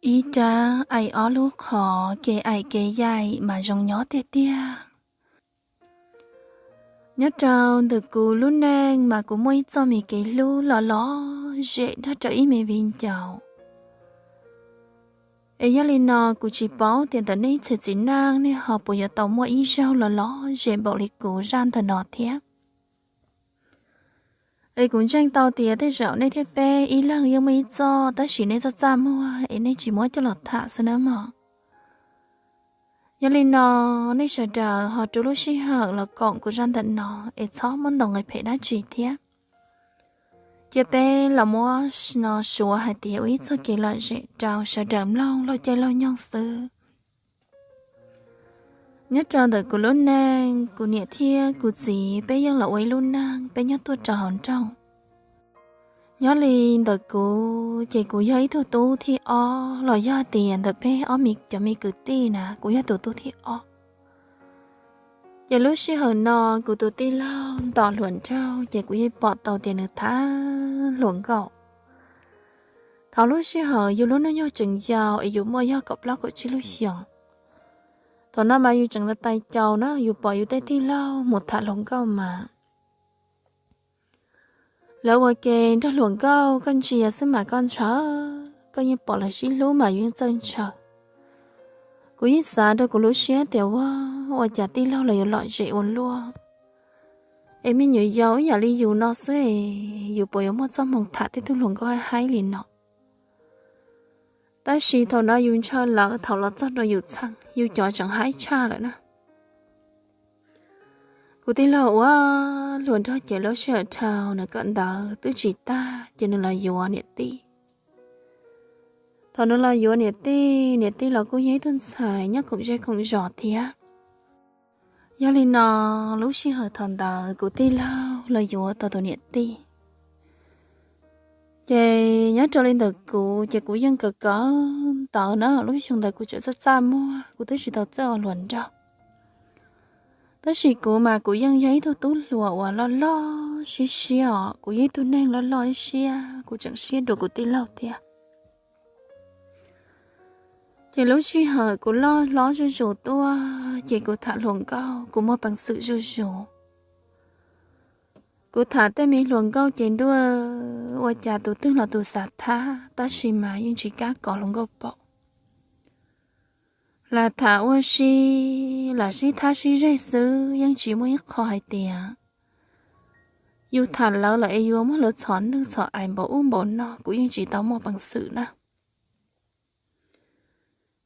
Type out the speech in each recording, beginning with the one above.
Ib rab aim ob lub qhov, kev aim kev yaim mas zoo nyob tiag tiag. Nyob rau ntawm kuv lub neej mas kuv muaj ib txoj me kev hlub loj loj zem nrog rau ib me viv ncaus. Es yog li no kuv tsis paub tias ntawm nej txhia txiv neej nej ho puas yuav tau muaj ib zaug loj loj zem npaum li kuv zaj ntawm no thiab. Es kuv ntseeg tau tias tej zaum nej thiab peb ib leeg yeej muaj ib txoj, tab sis nej txaj txaj muag es nej tsis muab coj los tham xwb nawb mog. Yog li no, nej sawv daws ho rau lub sij hawm los koom kuv zaj ntawm no, es txhob muab ntaus nqi phem dab tsi thiab. Cia peb los muab no suav hais tias ua ib txoj kev lom zem rau sawv daws mloog laug caij laug nyoog xwb. Nyob rau ntawm kuv lub neej, kuv niam thiab kuv txiv peb yeej los ua ib lub neej, peb nyob tuaj rau hauv nroog. Nyob li ntawm kuv ces kuv yog ib tug tub thib ob los yog tias ntawm peb ob me cov me kwv tij na kuv yog tus tub thib ob. Ces lub sij hawm no kuv tus tij laug ntom hluas nraug ces kuv yeej pom tau tias nws tham hluas nkauj. Thaum lub sij hawm yus lub hnub nyoog tseem yau es yus muaj yog kaum plaub kaum tsib lub xyoos. Thaum no mas yus tseem tais caus na, yus pom yus tej tij laug mus tham hluas nkauj mas lawv ua ke nrog hluas nkauj, koj ntsia xwb mas koj ntshaw, koj yeej pom lawv sib hlub mas yus yeej txawj ntshaw. Kuv yeej xav rau kuv lub siab tias ua, ua cas tij laug los yuav lom zem ua luaj, es me nyuam yaus ib yam li yus no xwb es yus puas yuav muaj txoj hmoo tham tej tug hluas nkauj haib haib li no. Tab sis thaum no yus ntshaw lawm, thaum los txog rau yus txheej yus cov tseem haib tshaj lawm na. Kuv tij laug ua hluas nraug ces lub sij hawm dhau nws kawm ntawv twb tsis tag ces nws los yuav niam tij. Thaum nws los yuav niam tij, niam tij los kuj yog ib tug ntxhais nyob koom zej koom zos thiab. Yog li no, lub sij hawm thaum ntawd kuv tij laug los yuav tau tus niam tij. Ces nyob rau li ntawm kuv ces kuv yeej kawm kawm ntawv na, lub xyoo ntawd kuv tseem txaj txaj muag, kuv twb tsis tau txawj ua hluas nraug. Tab sis kuv mas kuv yeej yog ib tug tub hluas uas loj loj siab siab os, kuv yog ib tug neeg loj loj ib siab, kuv tseem siab dua kuv tij laug thiab. Ces lub sij hawm kuv loj hlob zuj zus tuaj ces kuv tham hluas nkauj kuv muaj peev xwm zuj zus. Kuv tham tej me hluas nkauj ces ntuj, ua cas tus twg los tus xav thab, tab sis mas yeej tsis kam kom hluas nkauj pom. Lam tham ua si, lam sib thab sib zeg xwb, yeej tsis muaj ib qho hais tias yus tham lawv los es yuav muab lawv txhom nwj txhom ais npaum ub npaum no, kuv yeej tsis tau muaj peev xwm na.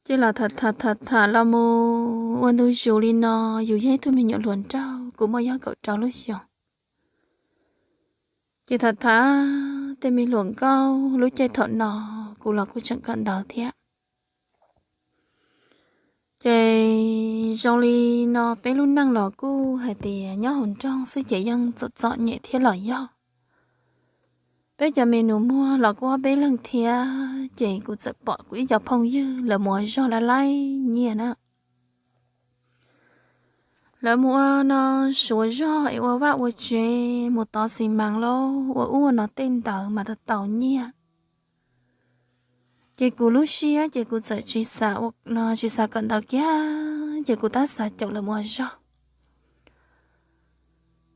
Ces lam tham tham tham tham los mus ua ntu zus li no, yus yog ib tug me nyuam hluas nraug, kuv muaj yog kaum rau lub xyoos. Ces tham tham tej me hluas nkauj lub caij thaum no, kuv los kuj tseem kawm ntawv thiab. Ces zoo li no peb lub neej los kuj hais tias nyob hauv nroog xwb ces yeej txom txom nyem thiab los yog. Peb cov me nus muag los kuj ob peb leeg thiab, ces kuv txawm pom kuv ib co phooj ywg lawv mus ua zog laib laib nyiaj na. Lawv mus ua no suav zog es ua vaj ua tsev, mus tov xis mas lauj, ua ub ua no tej ntawd mas tau tau nyiaj. Ces kuv lub siab ces kuv txawm tsis xav ua no, tsis xav kawm ntawv kiag, ces kuv tab xav caum lawv mus ua zog.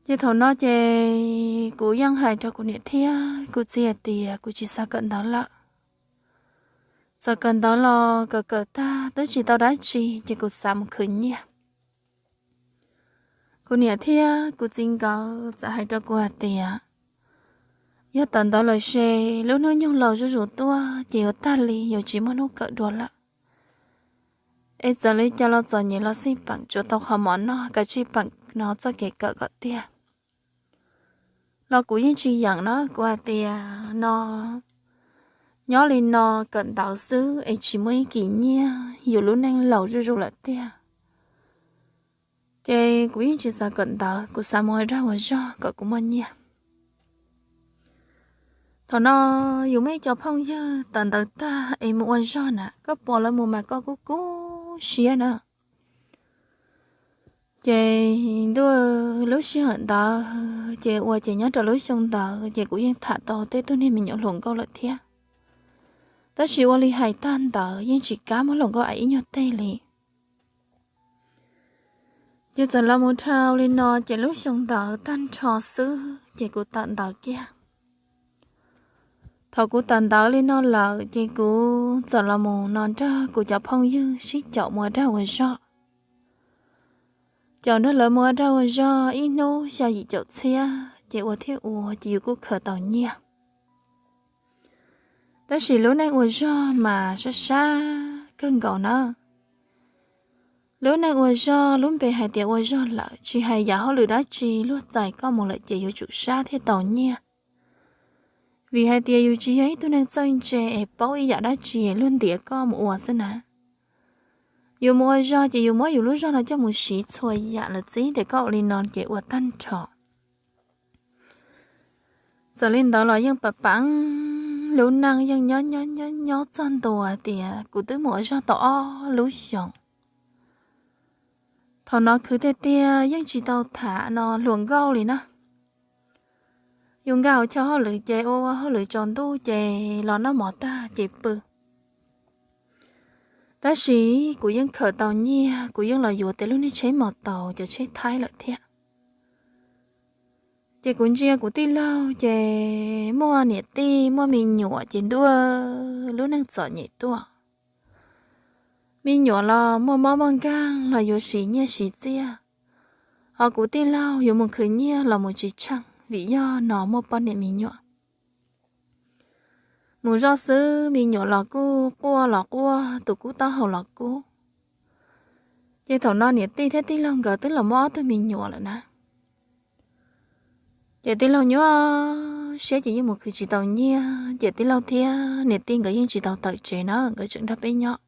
Ces thaum no ces kuv yeej hais rau kuv niam thiab kuv txiv hais tias kuv tsis xav kawm ntawv lawm. Txawm kawm ntawv los kawm kawm tag twb tsis tau dab tsi ces kuv xav mus khwv nyiaj. Kuv niam thiab kuv txiv nkawd txawm hais rau kuv hais tias, yog tawm ntawv lawm se lub hnub nyoog laus zuj zus tuaj ces yuav tag li, yuav tsis muaj hnub kawm dua lawm. Es txawm li cas los txom nyem los xij peem, tsuav tau qhov mov noj, kav tsij peem no txoj kev kawm kom tiag. Los kuv yeej tsis yeem na, kuv hais tias no, nyob li no kawm ntawv xwb es tsis muaj ib kis nyiaj, yus lub neej laus zuj zus lawm tiag. Ces kuv yeej tsis xav kawm ntawv, kuv xav mus ua dag ua zog kom kuv muaj nyiaj. Thaum no yus muaj ib co phooj ywg tawm ntawv tag es mus ua zog na, koj pom lawv mus mas koj kuj kub siab na. Ces ntuj, lub sij hawm ntawd ces ua ces nyob rau lub xyoo ntawd ces kuv yeej tham tau tej tug niag me nyuam hluas nkauj lawm thiab. Tab sis ua li hais tag ntawd yeej tsis kam muab hluas nkauj aim ib nyuag teg li. Ces txawm los mus dhau li no ces lub xyoo ntawd tag nrho xwb ces kuv tawm ntawv kiag. Thaum kuv tawm ntawv li no lawm ces kuv txawm los mus no nrog kuv cov phooj ywg sib caum mus ua dag ua zog. Caum nrog lawv mus ua dag ua zog ib hnub xya yim caum txhiab ces ua thiab ua ces yus kuj khaws tau nyiaj. Tab sis lub neej ua zog mas sab sab kawg nkaus na. Lub neej ua zog lub npe hais tias ua zog lawm tsis hais yam hauj lwm dab tsi luag txais koj mus lawm ces yuav tsum sab thiaj tau nyiaj. Vim hais tias yus tsis yog ib tug neeg txawj ntse es paub ib yam dab tsi luag ntiav koj mus ua xwb na. Yus mus ua zog ces yus muab yus lub zog no coj mus siv txhua yam lawm txib tias koj ua li no ces ua tag nrho. Txawm li ntawd los yeej pam pam lub neej yeej nyob nyob nyob nyob txog ntua tias kuv twb mus ua zog tau ob lub xyoos. Thaum no khwv tiag tiag yeej tsis tau tham no hluas nkauj li na. Yus nkag hauv chaw hauj lwm ces ua ua hauj lwm tsaus ntuj ces los noj mov tag ces pw. Tab sis kuv yeej khaws tau nyiaj, kuv yeej los yuav tej lub niag tsheb mos taus cov tsheb Thaib lawm thiab. Ces kuv ntsia kuv tij laug ces muaj niam tij muaj me nyuam ces ntuj, lub neej txom nyem tuaj. Me nyuam los muaj mob muaj nkeeg los yuav siv nyiaj siv txiaj, ho kuv tij laug yuav mus khwv nyiaj los mus tsis tsheej vim yog no muaj poj niam me nyuam. Mus zoj xwb me nyuam los kuj quaj los quaj, tus kub taub hau los kub. Ces thaum no niam tij thiab tij laug nkawd twb los muaj ob tug me nyuam lawm na. Ces tij laug nyuaj siab ces yeej mus khwv tsis tau nyiaj, ces tij laug thiab niam tij nkawd yeej tsis tau tawm tsev na, nkawd tseem nrog peb nyob.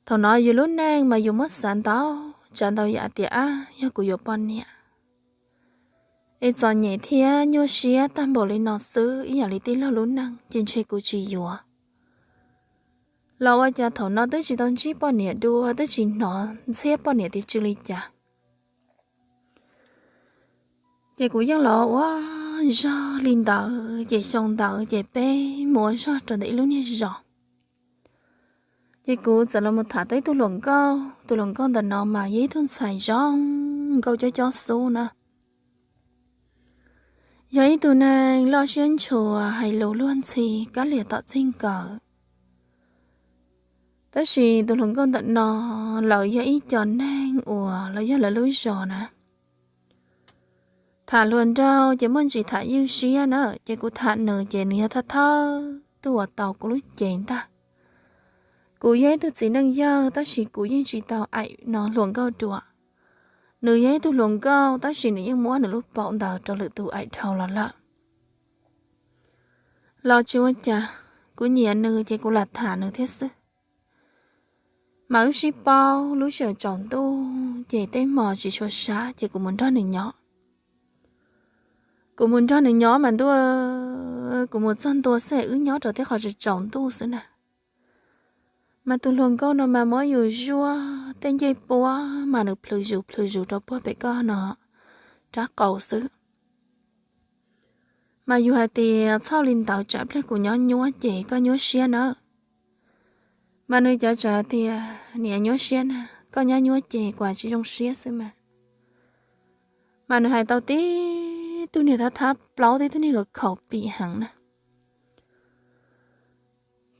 Thaum no yus lub neej mas yus muab xav ntau tsav ntau yam tias ab yog kuv yuav poj niam es txom nyem thiab nyuaj siab tag npaum li no xwb ib yam li tij laug lub neej ces ntshe kuv tsis yuav. Los ua cas thaum no twb tsis tau ntsib poj niam dua, twb tsis hnov ntxhiab poj niam tias tsw li cas. Ces kuv yeej los ua zog li ntawd ces xyoo ntawd ces peb mus ua zog rau ntawm ib lub niag zos. Ces kuv txawm los mus tham tau ib tug hluas nkauj, tus hluas nkauj ntawm no mas yog ib tug ntxhais zoo nkauj cob cob xub na. Yog ib tug neeg loj siab ntshua hais lus luag ntxhi kab lias tom txij nkawm. Tab sis tus hluas nkauj ntawm no lawv yog ib co neeg uas los yog lawv lub zos na. Tham hluas nraug ces muaj ntsis tham ywj siab na, ces kuv tham nws ces nws yog thawj thawj tug uas tau kuv lub cev ntag. Kuv yog ib tug txiv neej yawg tab sis kuv yeej tsis tau aim no hluas nkauj dua. Nws yog ib tug hluas nkauj tab sis nws yeej muab nws lub paum ntawd rau lwm tus aim dhau los lawm. Los tsis ua cas, kuv nyiam nws ces kuv lam tham nws thiab xwb. Mas wb sib paub lub sij hawm tsaus ntuj ces tej hmo tsis tshua sab ces kuv mus nrog nws nyob. Kuv mus nrog nws nyob mas ntuj, kuv mus txog ntua xwb wb nyob rau tej qhov tsaus tsaus ntuj xwb na. Mas tus hluas nkauj no mas muab yus zuaj tej ncej puab mas nws plhws zus plhws zus rau puag pem koj no rab qau xwb. Mas yus hais tias txhob li ntawd tsam pliag kuv nyob nyuaj ces koj nyuaj siab nawb. Mas nws cov tsam tias niam nyuaj siab na, koj nyob nyuaj ces kuv tsis zoo siab xwb mas. Mas nws hais tau tib tug niag thab thab plaub tib tug niag khaus pim heev na.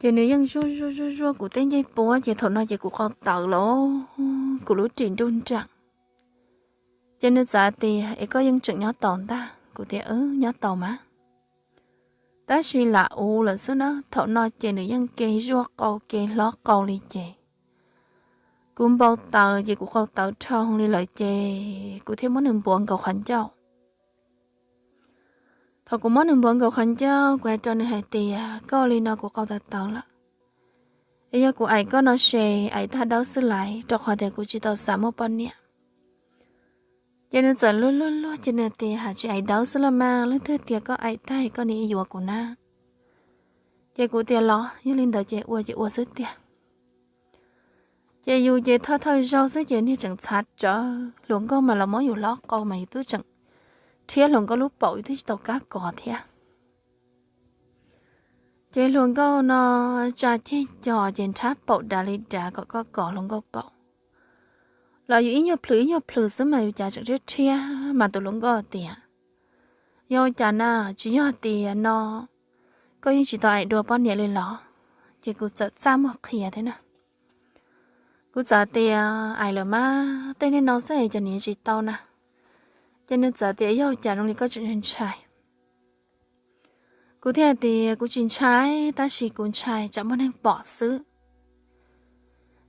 Ces nws yeej zuaj zuaj zuaj zuaj kuv tej ncej puab ces thaum no ces kuv qau tawv los kuv lub ris nruj nreem. Ces nws txawm tias es koj yeej tseem nyob tau ntag, kuv tias nyob tau mas. Tab sis lam ua lawm xwb na, thaum no ces nws yeej ke zuaj qau ke hlob qau li ces kuv npau taws ces kuv qau tawv dhau li lawm ces kuv thiaj muab nws npuav nkaus qhov ncauj. Thaum kuv muab nws npuav nkaus qhov ncauj kuv hais rau nws hais tias koj ua li no kuv qau tawv tawv lawm, es yog kuv aim koj no ces aim tag dawb xwb lais rau qhov tias kuv tsis tau xav muaj poj niam. Ces nws txawm luag luag luag ces nws tias tsis aim dawb xwb los mas, leej twg tias koj aim tag koj nim yuav kuv na. Ces kuv tias los yog li ntawd ces ua ces ua xwb tiag. Ces yus ces thawj thawj zaug xwb ces niag tseem txhav tsawv, hluas nkauj mas los muab yus hlob qau mas yus twb tseem rhiab hluas nkauj lub paum yus twb tsis tau kab kos thiab. Ces hluas nkauj no tsa ceg cos ces nrhab paum dav li dav kom koj kov hluas nkauj paum. Los yus ib nyuag plhws ib nyuag plhws xwb mas yus cas tseem rhiab rhiab mas tus hluas nkauj tias, Yog cas na, tsis yog tias no koj yeej tsis tau aim dua poj niam li los? Ces kuv txawm txaj muag qhia thiab na. Kuv txawm tias, Aim lawm mas, tej niag no xwb es cov niam tsis tau na. Ces nws txawm tias, Yog cas zoo li koj tseem ntshai? Kuv thiaj tias, Kuv tsis ntshai, tab sis kuv ntshai tsam muaj neeg pom xwb.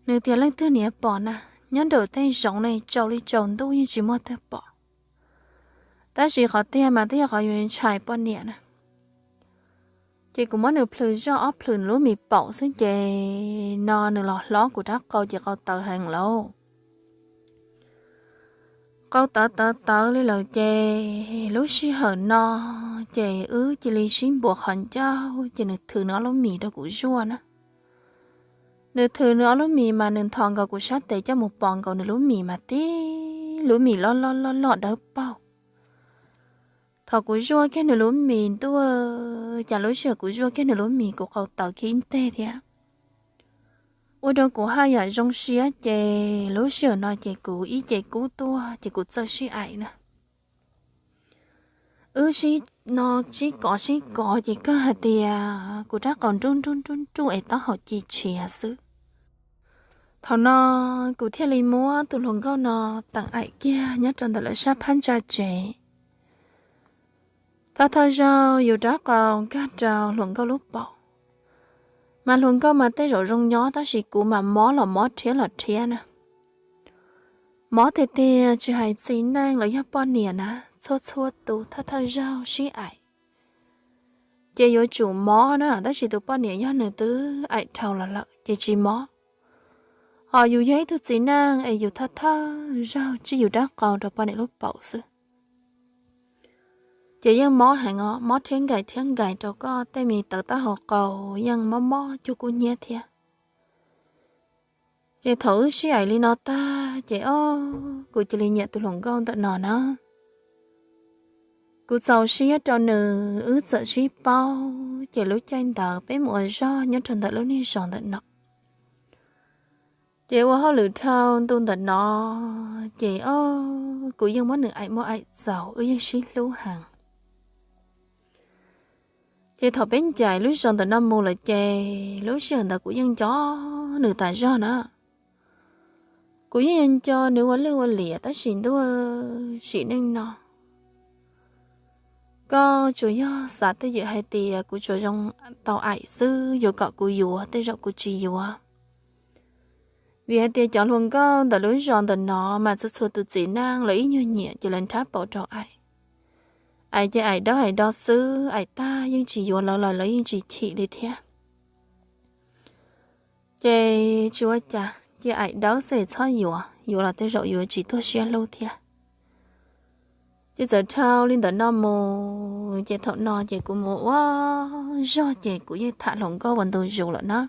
Nws tias, Leej twg niam pom na? Nyob nraum tej zoov ne, tsaus li tsaus ntuj yeej tsis muaj twg pom. Tab sis qhov tiag mas twb yog qhov yus ntshai poj niam na. Ces kuv muab nws plhws zoj ob plhws nws lub mis paum xwb ces no nws los hlob kuv rab qau ces qau tawv heev lauj. Qau tawv tawv tawv li lawm ces lub sij hawm no ces wb cia li sib npuav qhov ncauj ces nws thws nws ob lub mis rau kuv zuaj na. Nws thws nws ob lub mis mas nws nthos nkaus kuv sab tes coj mus pos nkaus nws lub mis mas tib lub mis loj loj loj loj dawb paug. Thaum kuv zuaj kiag nws lub mis ntuj, cas lub sij hawm kuv zuaj kiag nws lub mis kuv qau tawv kiag ib teg thiab. Ua rau kuv haj yam zoo siab ces lub sij hawm no ces kuv ib ce kub tuaj ces kuv txawj sib aim na. Wb sib no sib kov sib kov ces kawg hais tias kuv rab qau nruj nruj nruj nruj es taub hau ci tshiav xwb. Thaum no kuv thiaj li muab tus hluas nkauj no teem aim kiag nyob rau ntawm lawv sab phab ntsa tsev. Thawj thawj zaug yus rab qau nkag rau hluas nkauj lub paum, mas hluas nkauj mas tej zaum zoo nyob tab sis kuv mas mob los mob rhiab los rhiab na. Mob tiag tiag tsis hais txiv neej los yog poj niam na, txhua txhua tus thawj thawj zaug sib aim ces yuav tsum mob na, tab sis tus poj niam yog nws twb aim dhau los lawm ces tsis mob. Ho yus yog ib tug txiv neej es yus thawj thawj zaug tsij yus rab qau rau poj niam lub paum xwb ces yeej mob heev os, mob rhiab nkais rhiab nkais rau koj tej me tawv taub hau qau yeej mob mob cuag kub hnyiab thiab. Ces thaum wb sib aim li no tag ces o, kuv cia li nyiam tus hluas nkauj ntawm no na. Kuv txaus siab rau nws, wb txawm sib paub ces lub caij ntawd peb mus ua zog nyob rau ntawm lub niag zos ntawm no. Ces ua hauj lwm dhau ntu ntawm no ces o, kuv yeej muab nws aim muaj aim txaus, wb yeej sib hlub heev. Ces thaum peb ncaim lub zos ntawm no mus lawm ces lub sij hawm ntawd kuv yeej nco nws tas zog na. Kuv yeej nco nws ua lwj ua liam tab sis ntuj, sim neej no koj tsuas yog xav tej ywm hais tias kuv tsuas zoo tau aim xwb, yuav kom kuv yuav tej zaum kuv tsis yuav. Vim hais tias cov hluas nkauj ntawm lub zos ntawm no mas txhua txhua tus txiv neej lawv ib nyuag nyiam ces lawv nrhab paum rau aim. Aim ces aim dawb aim do xwb, aim tag yeej tsis yuav lawv los lawv yeej tsis chim li thiab. Ces tsis ua cas, cia aim dawb xwb txhob yuav, yuav los tej zaum yuav tsis tuag siab hlub thiab. Ces txawm dhau li ntawm no mus ces thaum no ces kuv mus ua zog ces kuv yeej tham hluas nkauj ua ntu zus lawm na.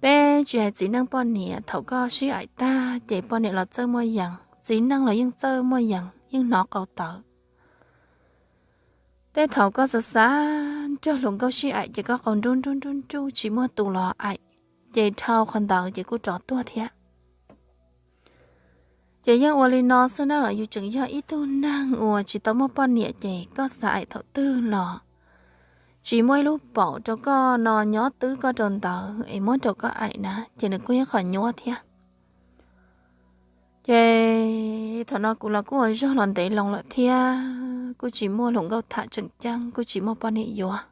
Peb tsis hais txiv neej poj niam, thaum koj sib aim tag ces poj niam los txawj muaj yees, txiv neej los yeej txawj muaj yees, yeej hnov qau tawv. Tej thaum koj xav xav nrog hluas nkauj sib aim ces koj qau nruj nruj nruj nruj tsis muaj tus los aim, ces dhau qhov ntawd ces kuj rov tuag thiab. Ces yeej ua li no xwb na, yus tseem yog ib tug neeg uas tsis tau muaj poj niam ces koj xav aim thaum twg los tsis muaj ib lub paum rau koj no nyob twb koj rau ntawd es muab rau koj aim na ces nws kuj ib qho nyuaj thiab. Ces thaum no kuv los kuj ua zog los ntev loo lawm thiab, kuj tsis muaj hluas nkauj tham tseem ceeb, kuj tsis muaj poj niam yuav.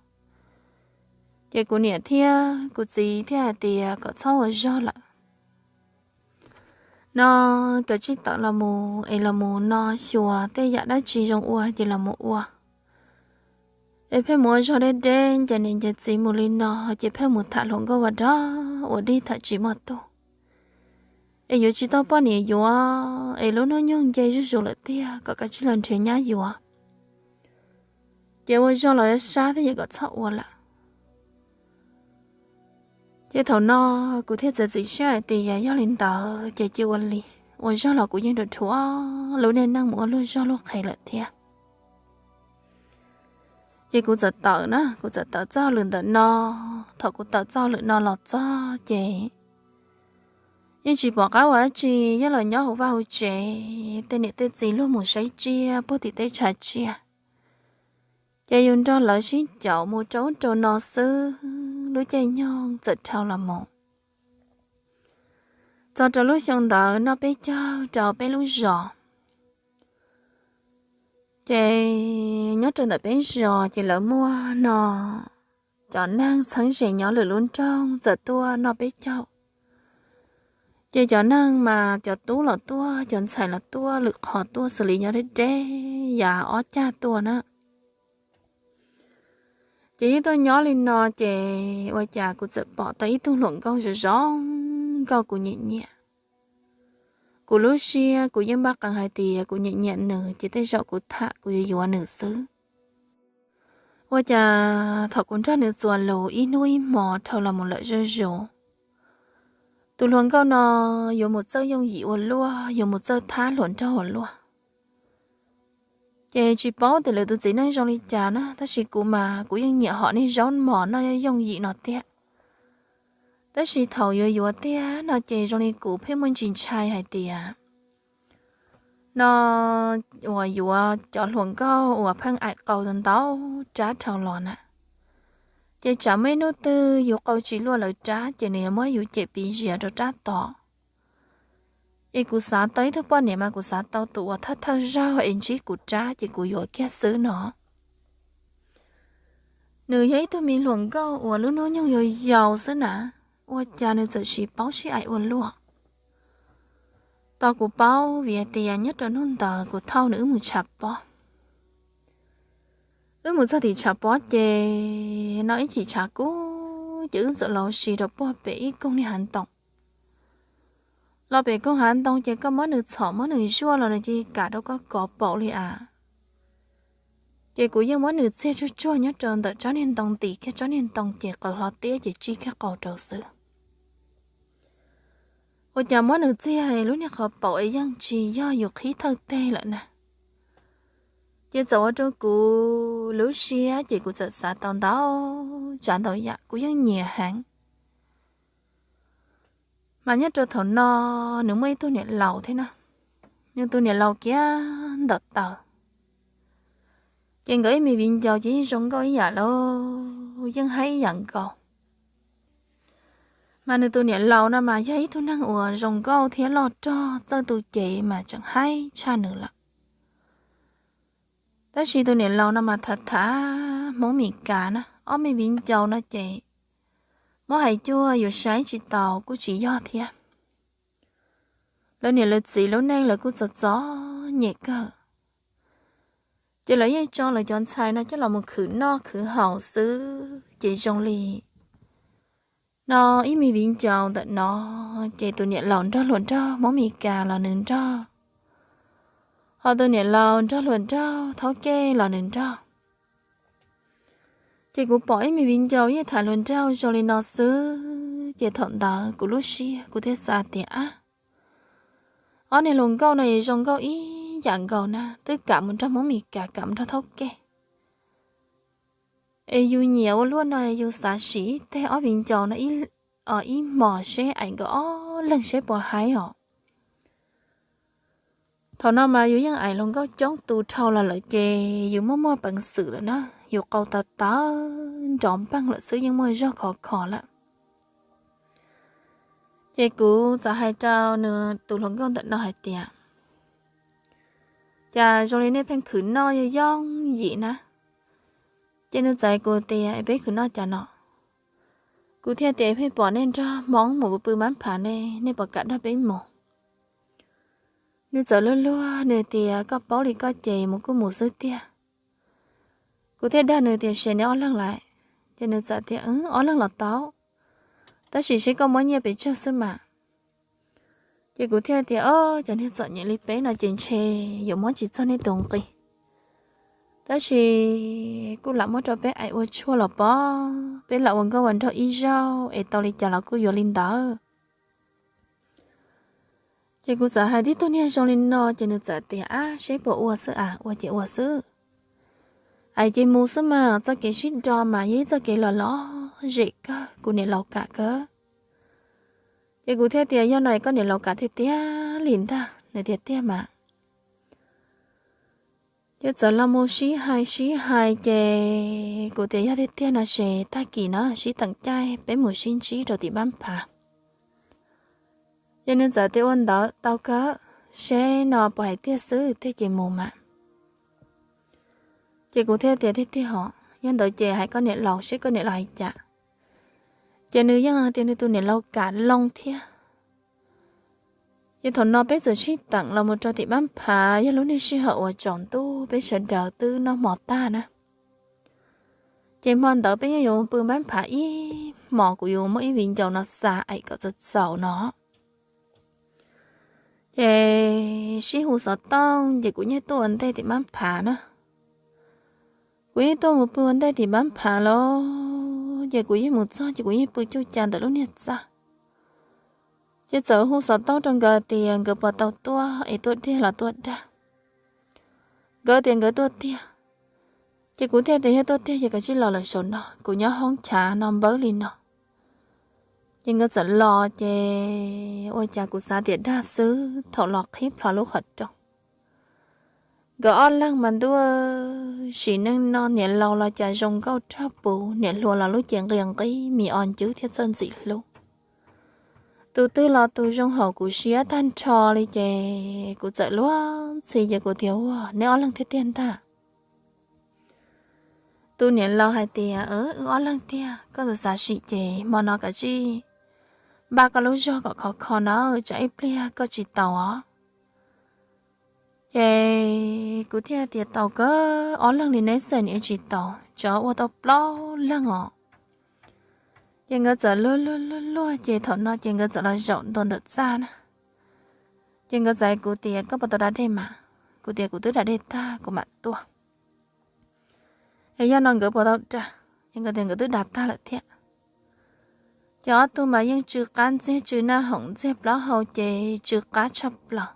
Ces kuv niam thiab kuv txiv thiaj hais tias kom txhob ua zog lawm no, kav tsij tawm los mus es los mus no xyuas tej yam dab tsi zoo ua ces los mus ua. Es pheej mus ua zog deb deb ncav niam ncav txiv mus li no ces pheej mus tham hluas nkauj ua dog ua dig tham tsis muaj tug. Es yuav tsis tau poj niam yuav es lub hnub nyoog nce zuj zus lawm tiag, kom kav tsij los nrhiav nyab yuav. Ces ua zog los sab thiab ces kom txhob ua lawm. Ces thaum no kuv thiaj txiav txim siab hais tias yog li ntawd ces cia ua li, ua zog los kuv yeej rhuav rhuav lub niaj neej mus ua luag zog luag qhev lawm thiab. Ces kuv txawm tawm na, kuv txawm tawm txoj lwm ntawm no. Thaum kuv tawm txoj lwm no los txog ces yeej tsis pom qab ua dab tsi, yeej los nyob hauv vaj hauv tsev, tej niam tej txiv luag mus saib tsiaj puag tim teb chaws tsiaj, ces yus nrog lawv sib caum mus rau ub rau no xwb, lub caij nyoog txawm dhau los mus. Txog rau lub xyoo ntawd noj peb caug rau peb lub zos. Ces nyob rau ntawm peb zos ces lawv muaj no cov neeg txheeb ze nyob lwm lub nroog txawm tuaj noj peb caug. Ces cov neeg mas cov tub los tuaj, cov ntxhais los tuaj, lwm qhov tuaj xws li nyob deb deb yav ob cag tuaj na. Ces yeej tuaj nyob li no ces ua cas kuv txawm pom tau ib tug hluas nkauj zoo zoo nkauj kuv nyiam nyiam. Kuv lub siab kuv yeej npaj qees hais tias kuv nyiam nyiam nws ces tej zaum kuv tham kuv yuav yuav nws xwb. Ua cas thaum kuv nrog nws txuas lus ib hnub ib hmo dhau los mus lawm zuj zus, tus hluas nkauj no yuav mus txawj yooj yim ua luaj, yuav mus txawj thab hluas nraug ua luaj. Ces tsis paub tias lwm tus txiv neej zoo li cas na, tab sis kuv mas kuv yeej nyiam hom niag zaub mos noj yooj yim no tiag. Tab sis thaum yuav yuav tiag no ces zoo li kuv pheej muaj ntsis ntshai hais tias no uas yuav cov hluas nkauj uas pheej aim qau ntau rab dhau los na, ces tsam muaj ib hnub twg yus qau tsis luaj lawv rab ces nws yuav muab yus cem piv zias rau rab tom. Es kuv xav tau ib tug poj niam mas kuv xav tau tus uas thawj thawj zaug es ntsib kuv rab ces kuv yuav kiag xwb no. Nws yog ib tug me hluas nkauj uas lub hnub nyoog yau yau xwb na, ua cas nws txawm siv paub sib aim ua luaj. Tos kuv paub vim tias nyob rau hnub ntawd kuv thauj nws wb mus tshav pob. Wb mus txog tim tshav pob ces no ib chim tshav kub ces wb txawm los ua si rau puag pem ib koog niag hav ntoo. Los pem koog hav ntoo ces koj muab nws txhom muab nws zuaj los nws cia li kam rau koj kov paum li as. Ces kuv yeej muab nws txiag tsuag tsuag nyob rau ntawm tsob niag ntoo ntim kiag tsob niag ntoo ces qaws hlo tiab ces tsij kiag qau rau xwb. Ua cas muab nws txiag lub niag qhov paum es yeej tsis yog yus qhib thawj teg lawm na. Ces txawm ua rau kuv lub siab ces kuv txawm xav tau ntau tsav ntau yam kuv yeej nyiam heev. Mas nyob rau thaum no nws muaj ib tug niam laus thiab na, nws tus niam laus kiag ntawm taws. Ces nkawd ib me viv ncaus ces yeej zoo nkauj ib yam lauj, yeej haib ib yam nkaus. Mas nws tus niam laus no mas yog ib tug neeg uas zoo nkauj thiab loj rog, txawj tu cev mas tseem haib tshaj nws lawm. Tab sis tus niam laus no mas tham tham Hmoob Mes Kas na, ob me viv ncaus no ces muab hais cuag yus saib tsis taus kuj tsis yog thiab. Lawv niam lawv txiv lub neej lawv kuj txom txom nyem kawg. Ces lawv yeej tso lawv cov ntxhais no coj los mus khwv noj khwv haus xwb ces zoo li no ib me viv ncaus ntawm no, ces tus niam laus nrog hluas nraug Hmoob Mes Kas los nws nrog, ho tus niam laus nrog hluas nraug thaub kej los nws nrog. Ces kuv pom ib me viv ncaus yeej tham hluas nraug zoo li no xwb ces thaum ntawd kuv lub siab kuv thiaj xav tias ab, ob niag hluas nkauj no zoo nkauj ib yam nkaus na, twb kam mus nrog Hmoob Mes Kas kam mus nrog thaub kej. Es yus nyiam ua luaj no yus xav sim ib teg ob viv ncaus no ib hmos seb aim nkawd ob leeg seb puas haib os. Thaum no mas yus yeej aim hluas nkauj coob tus dhau los lawm ces yus muaj muaj peev xwm lawm na, yus qau tawv tawv nrov npeej lawm xwb yeej muaj zog khov kho lawm. Ces kuv txawm hais rau nws tus hluas nkauj ntawm no hais tias, cas zoo li nej pheej khwv noj yooj yooj yim na? Ces nws txais kuv tias, peb khwv noj cas no? Kuv thiaj tias, pheej pom nej nrog Hmoob mus pw pw mab phav ne, nej puas kam nrog peb mus? Nws txawm luag luag nws tias, koj paub li koj ces mus kuj mus xwb tiag. Kuv thiaj dag nws tias, se neb ob leeg lawm? Ces nws txawm tias, ob leeg los tau, tab sis seb koj muab nyiaj pes tsawg xwb mas. Ces kuv thiaj tias, o, cov niag txom nyem li peb no ces ntshe yuav muab tsis txog nej tus nqi. Tab sis kuj lam muab rau peb aim ua tshuaj los pov, peb lam ua nkauj ua nraug ib zaug es tau li cas los kuj yuav li ntawd. Ces kuv txawm hais tib tug niag zoo li no ces nws txawm tias, ab, seb puas ua xwb as, ua ces ua xwb. Ais ces mus xwb mas, txoj kev sib do mas yog ib txoj kev los lom zem kawg, kuv niam laus kam kawg. Ces kuv thiaj tias, yog no koj niam laus kam tiag tiag li ntag. Nws tias tiag mas. Ces txawm los mus sib hais sib hais ces kuv tias yog tiag tiag no ces tag kis no sib teem caij peb mus sib ntsib rau tim Npab Phav. Ces nws txawm tias ua ntawd tau kawg, seb no puas hais tiag xwb tiag ces mus mas. Ces kuv thiaj tias tiag tiag hos, yog ntawd ces hais koj niam laus seb koj niam laus hais cas. Ces nws yeej hais tias nws tus niam laus kam loo thiab. Ces thaum no peb txawm sib teem los mus rau tim Npab Phav, yog lub niag sij hawm uas tsaus ntuj peb sawv daws twb noj hmo tag na. Ces hmo ntawd peb yeej yuav pw Npab Phav ib hmos, kuv yuav muab ib viv ncaus no xa ais kom txaus txaus no. Ces sib hu xov tooj ces kuv yeej tuaj ua ntej tim Npab Phav na. Kuv yeej tuaj mus pw ua ntej tim Npab Phav lawm, ces kuv yeej mus txog ces kuv yeej pw cuj ca ntawm lub niag txaj. Ces txawm hu xov tooj rau nkawd tias nkawd puas tau tuaj es tuaj tiag los tuaj dag. Nkawd tias nkawd tuaj tiag. Ces kuv thiaj tias yog tuaj tiag ces kav tsij los lawm saum no, kuv nyob hoob chav no npawb li no. Ces nkawd txawm los ces ua cas kuv xav tias dag xwb, thaum los qhib plho lub qhov rooj. Nkawd ob leeg mas ntuj, sim neej no niam laus los cas zoo nkauj rag puv, niam hluas los lub cev nqia nqib, mis os ncwb thiab txawj ntxim hlub. Tus twg los tus zoo haum kuv siab tag nrho li ces kuv txawm luag ntxhi ces kuv tias ua neb ob leeg thiaj tiag ntag. Tus niam laus hais tias wb ob leeg tiag, koj txawm xav sim ces hmo no kav tsij npaj koj lub zog kom khov kho na, tsam ib pliag koj tsis tau os. Ces kuv thiaj tias tau kawg, ob leeg li neb xwb niam tsis tau, tsam ua tau plaub leeg os. Ces nkawd txawm luag luag luag luag ces thaum no ces nkawd txawm los zaum ntua ntawm txaj na. Ces nkawd txais kuv tias koj puas tau da dej mas, kuv tias kuv twb da dej tag kuv mam tuaj. Es yog no nkawd puas tau da, ces nkawd tias nkawd twb da tag lawm thiab. Ces ob tug mas yeej tsw qab ntxiag, tsw naj hoom ntxiag plaub hau ces tsw qab tshaj plaws.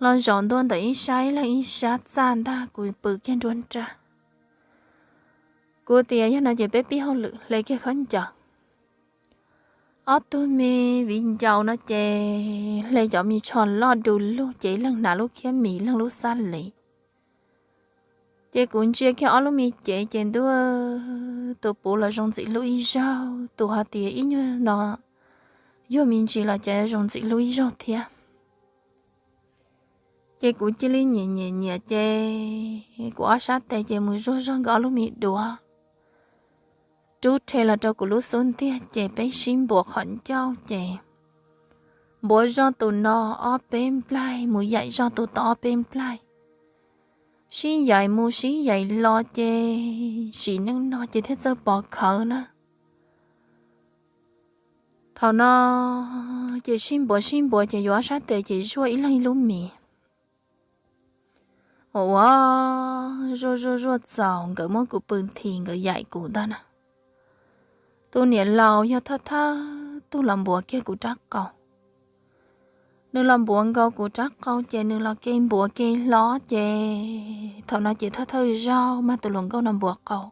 Los zaum ntua ntawm ib sab, ib leeg ib sab txaj ntag, kuv pw kiag nruab nrab. Kuv tias yog no ces peb pib hauj lwm hle kiag khaub ncaws. Ob tug me viv ncaus no ces hle cov me tsho loj du lug ces ib leeg hnav lub khiab mis, ib leeg lub xab lis. Ces kuv ntsia kiag ob lub me cev ces ntuj, tus puv los zoo ntxim hlub ib zaug, tus ho tias ib nyuag no yuag me ntsis los cas zoo ntxim hlub ib zaug thiab. Ces kuv cia li nyiam nyiam nyiam ces kuv ob sab tes ces mus zuag zog nkawd ob lub me duav, rub rhe los rau kuv lub xub ntiag ces peb sib npuav qhov ncauj ces npuav zog tus no ob peb nplaig mus yaim zog tus tod ob peb nplaig, sib yaim mus sib yaim los ces sim neej no ces thiaj txawj pov khawv na. Thaum no ces sib npuav sib npuav ces yuav ob sab tes ces zuaj ib leeg ib lub mis. Ua ua zuaj zuaj zuaj txaus nkawd muab kuv pw nthi nkawd yaim kuv ntag na. Tus niam laus yog thawj thawj tug los npuav kiag kuv rab qau. Nws los npuav nkaus kuv rab qau ces nws los ke npuav ke hlob ces thaum no ces thawj thawj zaug mas tus hluas nkauj no npuav qau.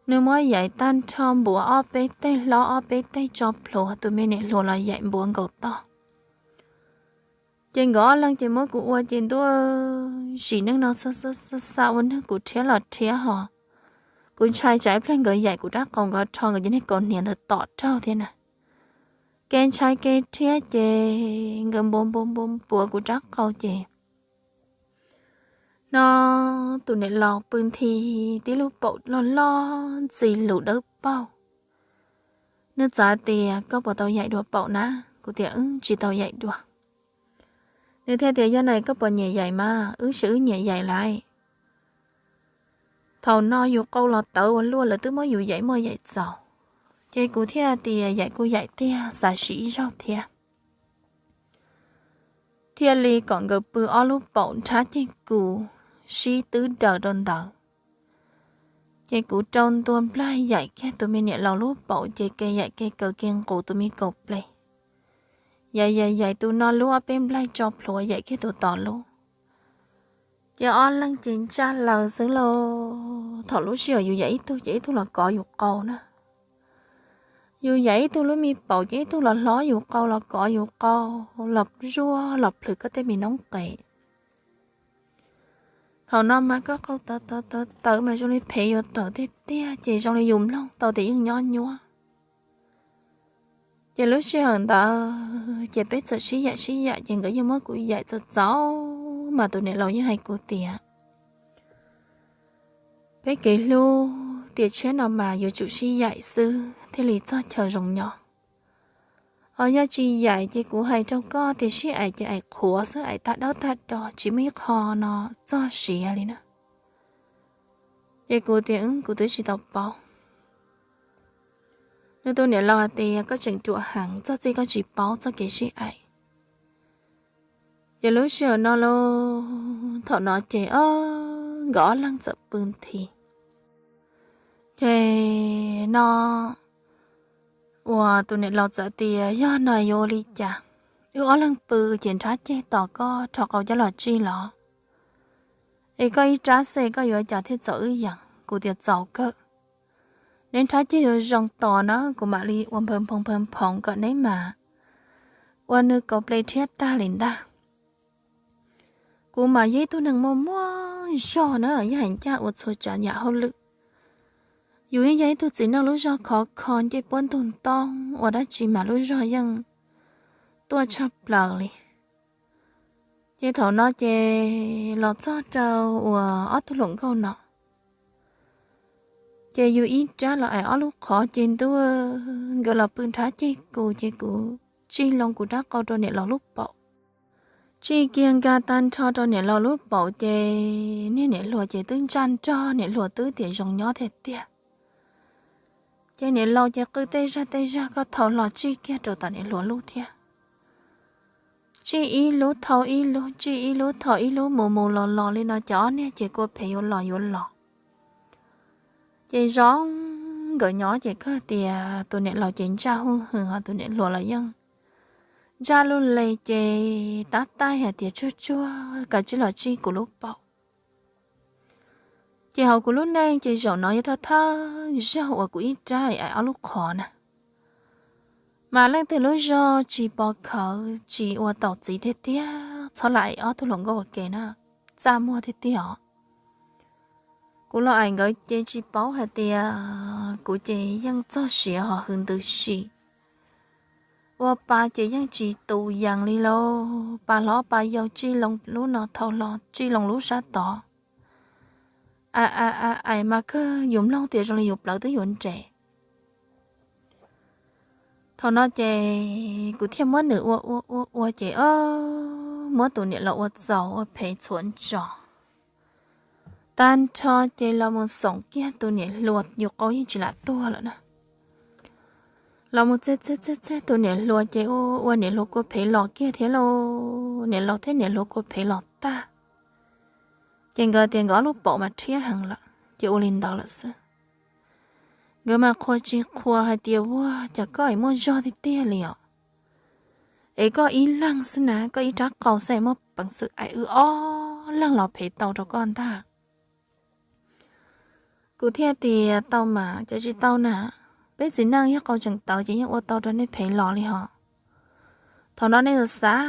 Nws muab yaim tag nrho npuav ob peb teg hlob ob peb teg tso plhuav, tus me niam hluas los yaim npuav nkaus toj. Ces nkawd ob leeg ces muab kuv ua ces ntuj, sim neej no xa xa ua neeg kuv rhiab los rhiab hos. Kuv ntshai tsam ib pliag nkawd yaim kuv rab qau nkawd rho nkawd cov niag kaus hniav ntawd tom raug thiab na. Ke ntshai ke rhiab ces nkawd npuav npuav npuav npuav kuv rab qau ces no tus niam laus pw nthi tib lub paum loj loj ntxi lus dawb paug. Nws txawm tias koj puas tau yaim dua paum na? Kuv tias wb tsis tau yaim dua. Nws thiaj tias yog no koj puas nyiam yaim mas, wb seb wb nyiam yaim lawm. Thaum no yus qau los tawv ua luaj lawv twb muab yus yaim muaj yaim txaus. Ces kuv thiaj tias yaim kuj yaim tiag, xav sim ib zaug thiab. Thiaj li kom nkawd pw ob lub paum nrhab ceg kuv sib twb daws rau ntawd. Ces kuv rau ntua nplaig yaim kiag tus me niam laus lub paum ces ke yaim ke kaws ke nqus tus me kaus ples. Yaim yaim yaim tus no lub ob peb nplaig tso plhuav yaim kiag tus tod lub. Ces ob leeg ces ntsaj laws xwb lauj. Thaum lub sij hawm yus yaim ib tug ces ib tug los kov yus qau na. Yus yaim ib tug lub me paum ces ib tug los hlob yus qau los kov yus qau, los zuaj los plhws koj tej me noob qes. Thaum no mas koj qau tawv tawv tawv tawv mas zoo li phev yuav tawm tiag tiag ces zoo li yus mloog tau tias yeej nyob nyuab. Ces lub sij hawm ntawd ces peb txawm sib yaim sib yaim ces nkawd yeej muab kuv yaim txaus txaus mas tus niam laus yeej hais kuv tias, peb kev hlub tiam tshiab no mas yuav tsum sib yaim xwb thiaj li txog chaw zoo nyob. Ho yog tsis yaim ces kuv hais rau koj tias sib aim ces aim qhuav xwb, aim tag dawb tag do tsis muaj ib qho no txog siav li na. Ces kuv tias, kuv twb tsis tau paub. Nws tus niam laus hais tias koj tseem ruam heev, txog txij koj tsis paub txoj kev sib aim. Ces lub sij hawm no lauj, thaum no ces nkawd ob leeg txawm pw nthi. Ces no uas tus niam laus txawm tias yog no yuav ua li cas, wb ob leeg pw ces nrhab ceg tos koj rho qau coj los tsij los, es koj ib rab xwb koj yuav cas thiaj txaus wb yees. Kuv tias txaus kawg. Neb nrhab ceg yuav zoo tos na kuv mam li ua nphawv nphoov nphawv nphoov kom neb mas ua nws kaus ple rhiab tag li ntag. Kuv mas yog ib tug neeg muaj muaj zog na, yog hais ncaj ua txhua tsav yam hauj lwm. Yus yeej yog ib tug txiv neej lub zog khov kho ncej puab ntug ntoo, ua dab tsi mas lub zog yeej tuaj tshaj plaws li. Ces thaum no ces los txog rau uas ob tug hluas nkauj no, ces yus ib rab los aim ob lub qhov ces ntuj, nkawd los pw nrhab ceg kuv ces kuv tsij loo kuv rab qau rau niam laus lub paum. Tsij kiag nkag tag nrho rau niam laus lub paum ces niag niam hluas ces twb ntsaj nrog, niam hluas twb tias zoo nyob tiag tiag. Ces niam laus ces qw tej zag tej zag koj thau hlo tsij kiag rau tom niam hluas lub thiab. Tsij ib lub thau ib lub, tsij ib lub thau ib lub, mus mus los los li no ces ob niag ces kua phev yuav los yuav los. Ces zoo nkawd nyob ces kawg tias tus niam laus ces ntsaj huj hwm, ho tus niam hluas los yeej ntsaj luj le ces tab taij hais tias tsuag tsuag kav tsij los tsij kuv lub paum. Ces hauv kuv lub neej ces zaum no yog thawj thawj zaug uas kuv ib rab aim ob lub qhov na. Mas leej twg lub zog tsis pov khawv tsis ua taus txiv tiag tiag txhob lam aim ob tug hluas nkauj ua ke na, txaj muag tiag tiag os. Kuv los aim nkawd ces tsis paub hais tias kuv ces yeej txog siav ho hwv ntws si. Ua pa ces yeej tsis tus yees li lauj, pa hlob pa yau tsij loo lub no thau hlo tsij loo lub sab tod. Aim aim aim mas kawg yus mloog tias zoo li yus plawv twb yuav nres. Thaum no ces kuv thiaj muab nws ua ua ua ua ces o, muab tus niam laus ua txaus ua phem txhuam ntsos tag nrho ces los mus xoom kiag tus niam hluas, yus qau yeej tsis lam tuag lawm na. Los mus txeg txeg txeg txeg tus niam hluas ces ua ua niam hluas kua phev los kiag thiab lauj, niam laus thiab niam hluas kua phev los tag. Ces nkawd tias nkawd ob lub paum mas rhiab heev lawm ces ua li ntawd lawm xwb. Nkawd mas qhuas tsis qhuas hais tias ua cas koj es muaj zog tiag tiag li os, es koj ib leeg xwb na, koj ib rab qau xwb es muaj peev xwm aim wb ob leeg los phev tau rau koj ntag. Kuv thiaj tias tau mas cas tsis tau na, peb txiv neej yog qau tseem tawv ces yeej ua tau rau nej phev los li hos. Thaum no nej xav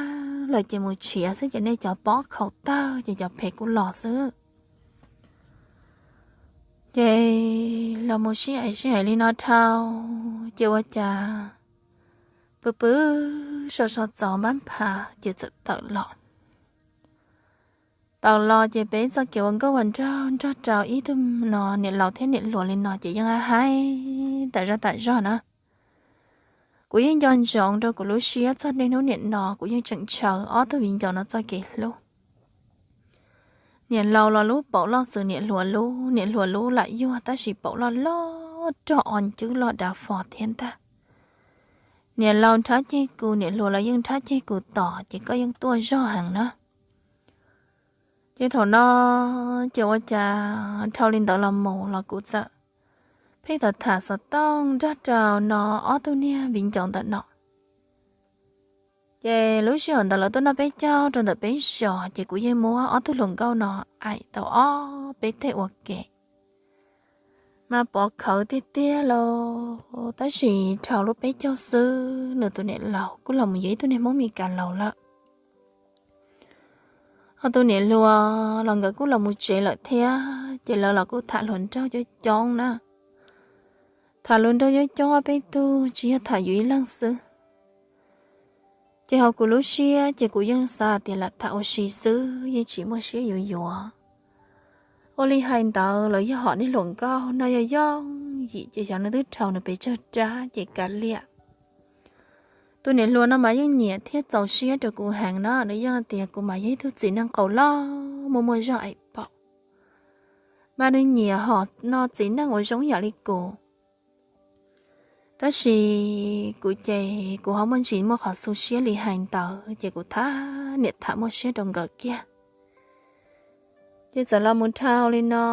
lawm ces mus tshiav xwb ces nej cov pob khaum tawg ces cov phev kuj los xwb. Ces los mus sib hais sib hais li no dhau, ces ua cas pw pw so so txaus npab pha ces txawm tawm los. Tawm los ces peb txoj kev ua nkauj ua nraug nrog rau ib tug no niam laus thiab niam hluas li no ces yeej haib tam zaj tam zog na. Kuv yeej nco ntsoov rau kuv lub siab txog niaj hnub niam no kuv yeej tseem ntshaw ob tug viv ncaus no txoj kev hlub. Niam laus los lub paum loj xws niam hluas lub, niam hluas lub lam yuag tab sis paum loj loj rog o ncwb loj dav fo thiab ntag. Niam laus nrhab ceg kuv, niam hluas los yeej nrhab ceg kuv tos ces koj yeej tuaj zog heev na. Ces thaum no ces ua cas dhau li ntawd los mus los kuv txawm pheej tham tham xov tooj nrog rau no ob tug niag viv ncaus ntawm no. Ces lub sij hawm ntawd lawv tuaj noj peb caug rau ntawm peb zos, ces kuv yeej muab ob tug hluas nkauj no aim tau ob peb teg ua ke, mas pov khawv tiag tiag lauj. Tab sis dhau lub peb caug xwb, nws tus niam laus kuj los mus yuav ib tug niag Hmoob Mes Kas laus lawm. Ho tus niam hluas los nkawd kuj los mus tsev lawm thiab, ces lawv los kuj tham hluas nraug coob coob na. Tham hluas nraug coob coob ob peb tug, tsis yog tham yus ib leeg xwb. Ces hauv kuv lub siab ces kuv yeej xav tias lam tham ua si xwb, yeej tsis muaj siab yuav yuav. Ua li hais ntawd los yog hom niag hluas nkauj no yog yooj yim ces xyov nws twb dhau nws pes tsawg rab ces kav liam. Tus niam hluas no mas yeej nyiam thiab txaus siab rau kuv heev na, nws yeej tias kuv mas yog ib tug txiv neej qau loj muaj muaj zog aim paum, mas nws nyiam hom no txiv neej uas zoo yam li kuv. Tab sis kuv ces kuv ho muaj ntsis muaj qhov xu siab li hais ntawd ces kuv tham niam tham muaj siab rau nkawd kiag. Ces txawm los mus dhau li no,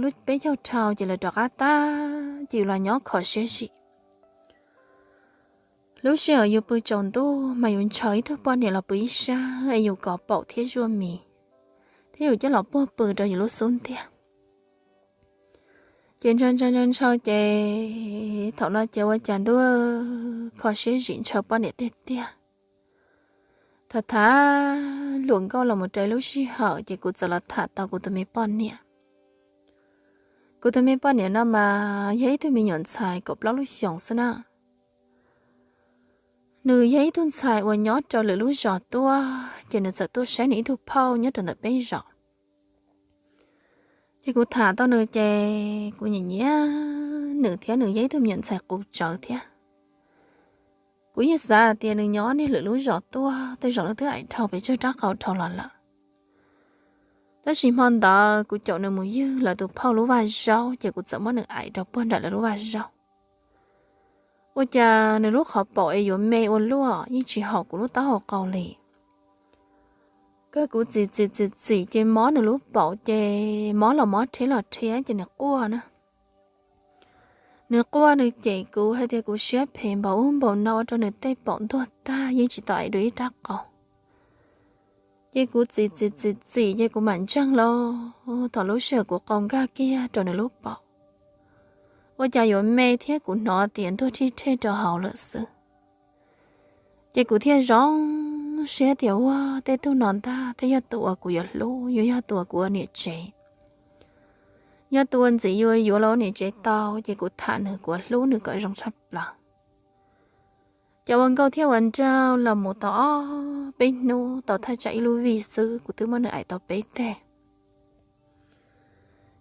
lub peb caug dhau ces lawv rov qab tag, ces yus los nyob kho siab zim. Lub sij hawm yus pw tsaus ntuj mas yus ntshaw ib tug poj niam los pw ib sab es yus kov paum thiab zuaj mis, thiab yus coj los puag pw rau yus lub xub ntiag. Ces ntshaw ntshaw ntshaw ntshaw ces thaum no ces ua cas ntuj, kho siab zim ntshaw poj niam tiag tiag. Tham tham hluas nkauj los mus rau lub sij hawm ces kuv txawm los tham tau kuv tus me poj niam. Kuv tus me poj niam no mas yog ib tug me nyuam ntxhais kaum plaub lub xyoos xwb na. Nws yog ib tug ntxhais uas nyob rau lwm lub zos tuaj, ces nws txawm tuaj saib nws ib tug phauj nyob rau ntawm peb zos. Ces kuv tham tau nws ces kuv nyiam nyiam nws thiab, nws yog ib tug me nyuam ntxhais qus tsawv thiab. Kuv yeej xav tias nws nyob niag lwm lub zos tuaj, tej zaum nws twb aim dhau pes tsawg rab qau dhau los lawm. Tab sis hmo ntawd kuv caum nws mus ywg lawv tus phauj lub vaj zaub, ces kuv txawm muab nws aim rau puag nram lawv lub vaj zaub. Ua cas nws lub qhov paum es yuav me ua luaj, yeej tsis haum kuv lub taub hau qau li. Kawg kuv txim txim txim txim ces mob nws lub paum, ces mob los mob, rhiab los rhiab, ces nws quaj na. Nws quaj nws cem kuv hais tias kuv siab phem npaum ub npaum no, ua rau nws tej paum ntuag tag, yeej tsis tau aim dua ib rab qau. Ces kuv txim txim txim txim ces kuv mam ntseeg lauj, thaum lub sij hawm kuv qau nkag kiag rau nws lub paum, ua cas yuav me thiab kuv hnov tias ntuag rhij rhej rau hauv lawm xwb. Ces kuv thiaj zoo siab tias ua tej tug no ntag thiaj yog tus uas kuv yuav hlub, yuav yog tus uas kuv ua niam tsev. Yog tus uas ntxim yuav yuav los ua niam tsev tau, ces kuv tham nws, kuv hlub nws kom zoo tshaj plaws. Ces ua nkauj thiab ua nraug los mus tau ob peb hnub, tau thaj tsam ib lub vij xwb kuv twb muab nws aim tau peb teg.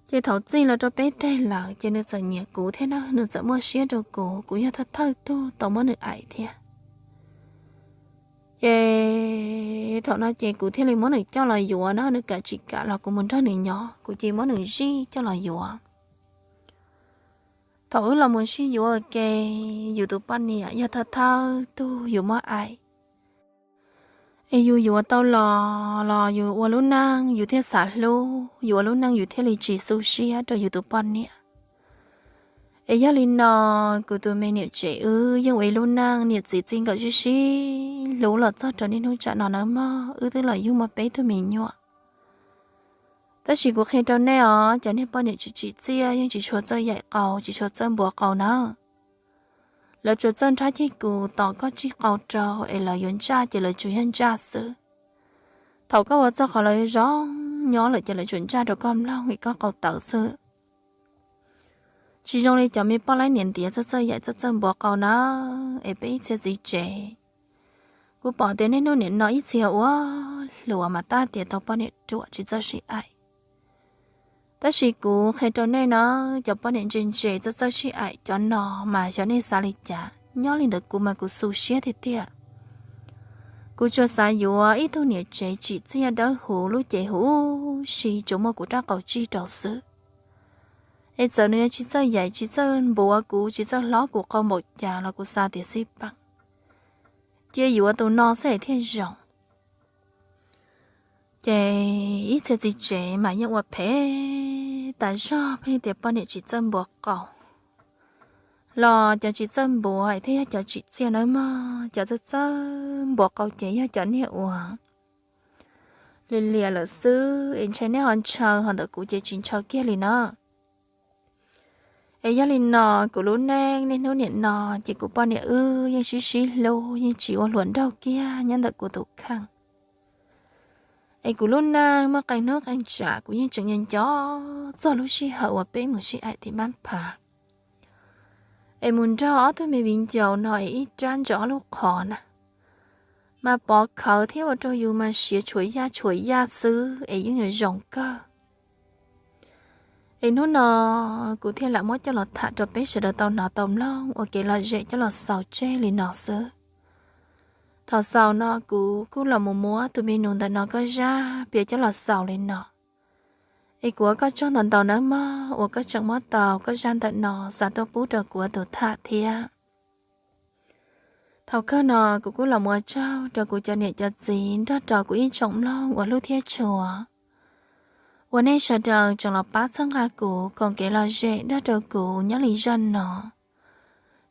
Ces thaum txij los rau peb teg lawm ces nws txawm nyiam kuv thiab na, nws txawm muaj siab rau kuv, kuv yog thawj thawj tug tau muab nws aim thiab. Ces thaum no ces kuv thiaj li muab nws coj los yuav na, nws kam tsis kam los kuv mus nrog nws nyob, kuv cia li muab nws zij coj los yuav. Thaum wb los mus sib yuav ua ke, yus tus poj niam yog thawj thawj tug yus muab aim, es yus yuav tau los los yus ua lub neej yus thiaj xav hlub, yus ua lub neej yus thiaj li tsis xu siab rau yus tus poj niam. Es yog li no, kuv tus me niam tsev wb yeej ua ib lub neej niam txiv txij nkawm sib sib hlub los txog rau niaj hnub tsam no nawb mog, wb twb los yug muaj peb tug me nyuam. Tab sis kuv qhia rau nej os, cov niag poj niam tsis tsim txiaj yeej tsis tshua txawj yaim qau, tsis tshua txawj npuav qau na. Lawv tsuas txawj nrhab ceg kuv tos koj tsij qau rau es lawv yuav ntsaj ces lawv tsuas yog ntsaj xwb. Thaum koj ua txog qhov lawv zoo nyob lawm ces lawv tsuas ntsaj rau koj mloog es koj qau tawv xwb. Tsis zoo li cov me poj laib niam ntiav txawj txawj yaim txawj txawj npuav qau na, es peb ib txhia txiv tsev. Kuv pom tias niaj hnub nim no ib txhia ua hluas mas tab tias tau poj niam ruam tsis txawj sib aim. Tab sis kuv qhia rau nej no, cov poj niam ntse ntse txawj txawj sib aim cov no mas xyov nej xav li cas, nyob li ntawd kuv mas kuv xu siab tiag tiag. Kuv tsuas xav yuav ib tug niam tsev tsim txiaj dawb huv lub cev huv si tsuas muaj kuv rab qau tsij rau xwb. Es txawm nws tsis txawj yaim tsis txawj npuav kuv tsis txawj hlob kuv qau npaum cas los kuv xav tias xij peem, cia yuav tus no xwb thiaj zoo. Ces ib txhia txiv tsev mas yeej ua phem tas zog pheej tias poj niam tsis txawj npuav qau. los cov tsis txawj npuav es thiaj yog cov tsim txiaj nawb mog. Cov txawj txawj npuav qau ces yog cov niag uas lias lias lawm xwb es ntshai nej ho ntshaw, ho ntawm kuv ces tsis ntshaw kiag li no. Es yog li no, kuv lub neej niaj hnub niam no ces kuv poj niam wb yeej sib sib hlub, yeej tsis ua hluas nraug kiag nyob ntawm kuv tus kheej. Es kuv lub neej muaj qee hnub qee tsam kuv yeej tseem nco nco txog lub sij hawm uas peb mus sib aim tim mab phav. Es mus nrog ob tug me viv ncaus no es ib rab ntsaws ob lub qhov na, mas pov khawv thiab ua rau yus mas siav tshuav yaj tshuav yaj xwb es yeej yuav zoo kawg. Es hnub no kuv thiaj lam muab coj los tham rau peb sawv daws tau hnov tau mloog ua kev lom zem coj los xaus tseg li no xwb. Thaum xaus no kuv kuj los mus muab tus me nus ntawm no koj zaj piav coj los xaus li no. Es kuv ua koj tsaug ntau ntau nawb mog uas koj tseem muab tau koj zaj ntawm no xa tuaj pub rau kuv ua tus tham thiab. Thaum kawg no kuv kuj los mus ua tsaug rau kuv cov niam cov txiv nrog rau kuv ib tsoom mloog uas hlub thiab tshua, uas nej sawv daws tseem los pab txhawb nqa kuv koom kev lom zem nrog rau kuv nyob li zaj no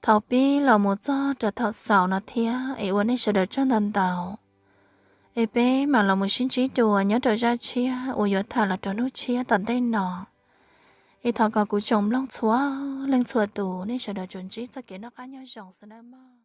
thaum pib los mus txog rau thaum xaus no thiab. Es ua nej sawv daws tsaug ntau ntau. Es peb mam los mus sib ntsib dua nyob rau zaj tshiab uas yuav tham los rau hnub tshiab tom ntej no. Es thov kom kuv tsoom mloog txhua leej txhua tus nej sawv daws tsuas ntsib txoj kev noj qab nyob zoo xwb nawb mog.